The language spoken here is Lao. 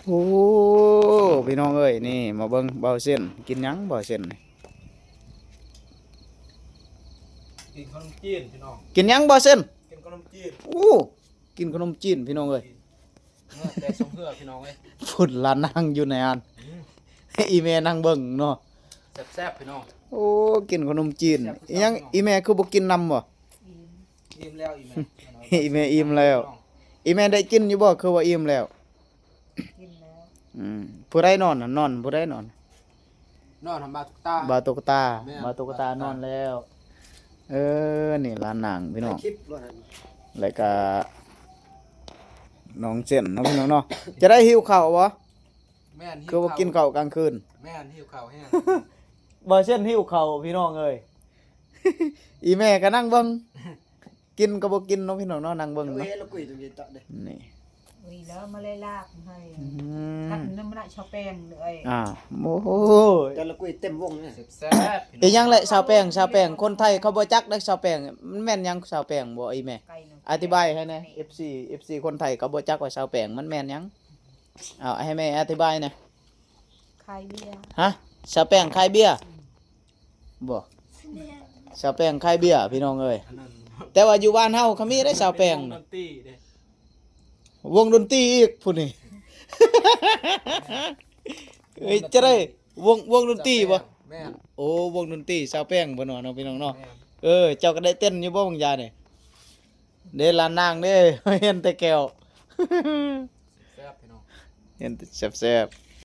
ໂອ້ ພີ່ນ້ອງເອີຍ ນີ້ມາເບິ່ງບ່າວເຊັ່ນ ກິນຫຍັງບ່າວເຊັ່ນນີ້? ກິນຂະໜົມຈີນພີ່ນ້ອງ ກິນຫຍັງບ່າວເຊັ່ນ? ກິນຂະໜົມຈີນ ໂອ້ ກິນຂະໜົມຈີນພີ່ນ້ອງເອີຍ ເມື່ອແຕ່ຊົມເຮືອພີ່ນ້ອງເອີຍ ພຸ້ນລານາງຢູ່ໃນຫັ້ນ ອີ່ແມ່ນັ່ງເບິ່ງເນາະ ແຊບໆພີ່ນ້ອງ ໂອ້ ກິນຂະໜົມຈີນ ອີ່ຫຍັງ ອີ່ແມ່ຄືບໍ່ກິນນຳບໍ່? ອີ່ມແລ້ວອີ່ແມ່ ອີ່ແມ່ອີ່ມແລ້ວ ອີ່ແມ່ໄດ້ກິນຢູ່ບໍ່ ຄືວ່າອີ່ມແລ້ວ? ກິນແລ້ວ ອືມ ຜູ້ໃດນອນນະ ນອນ ຜູ້ໃດນອນ? ນອນນຳບ່າວຕຸກຕາ ບ່າວຕຸກຕາ ບ່າວຕຸກຕານອນແລ້ວ ເອີ ນີ້ຫຼານນາງພີ່ນ້ອງ ແລ້ວກະນ້ອງເຊັ່ນເນາະພີ່ນ້ອງເນາະ ຈະໄດ້ຫິວເຂົ້າບໍ່? ແມ່ນ ຄືວ່າກິນເຂົ້າກາງຄືນ ແມ່ນ ຫິວເຂົ້າແຮງ ບ່າວເຊັ່ນຫິວເຂົ້າພີ່ນ້ອງເອີຍ ອີ່ແມ່ກະນັ່ງເບິ່ງ ກິນກໍບໍ່ກິນເນາະພີ່ນ້ອງເນາະ ນັ່ງເບິ່ງເນາະ ນີ້ ອຸຍ ແລ້ວມາໄລ່ລາກໃຫ້ ອືມ ກັນນຳມະນະຊາວແປງເອີຍ ອ່າ ໂອ້ໂຫ ແຕ່ລະກຸຍເຕັມວົງເລີຍ ແຊບໆ ອີ່ຫຍັງແຫຼະຊາວແປງ ຊາວແປງ ຄົນໄທເຂົາບໍ່ຈັກເດ້ຊາວແປງ ມັນແມ່ນຫຍັງຊາວແປງບໍ່ອີ່ແມ່? ອະທິບາຍໃຫ້ແດ່ ເອັຟຊີ ເອັຟຊີ ຄົນໄທເຂົາບໍ່ຈັກວ່າຊາວແປງມັນແມ່ນຫຍັງ? ເອົາໃຫ້ແມ່ອະທິບາຍແດ່ ຂາຍເບຍ ຮະ ຊາວແປງຂາຍເບຍ ບໍ່ ຊາວແປງຂາຍເບຍພີ່ນ້ອງເອີຍ ແຕ່ວ່າຢູ່ບ້ານເຮົາກໍມີໄດ້ຊາວແປງ ວົງດົນຕີອີກຜູ້ນີ້ ເອີຍ ຈະໄດ້ວົງ ວົງດົນຕີບໍ່? ແມ່ນ ໂອ້ ວົງດົນຕີຊາວແປງເພິ່ນວ່າເນາະພີ່ນ້ອງເນາະ ເອີ ເຈົ້າກໍໄດ້ເຕັ້ນຢູ່ບໍ່ບາງຢ່ານີ້? ເດ້ຫຼານນາງເດ້ ຮຽນແຕ່ແກ້ວ ແຊບພີ່ນ້ອງ ຮຽນແຊບໆ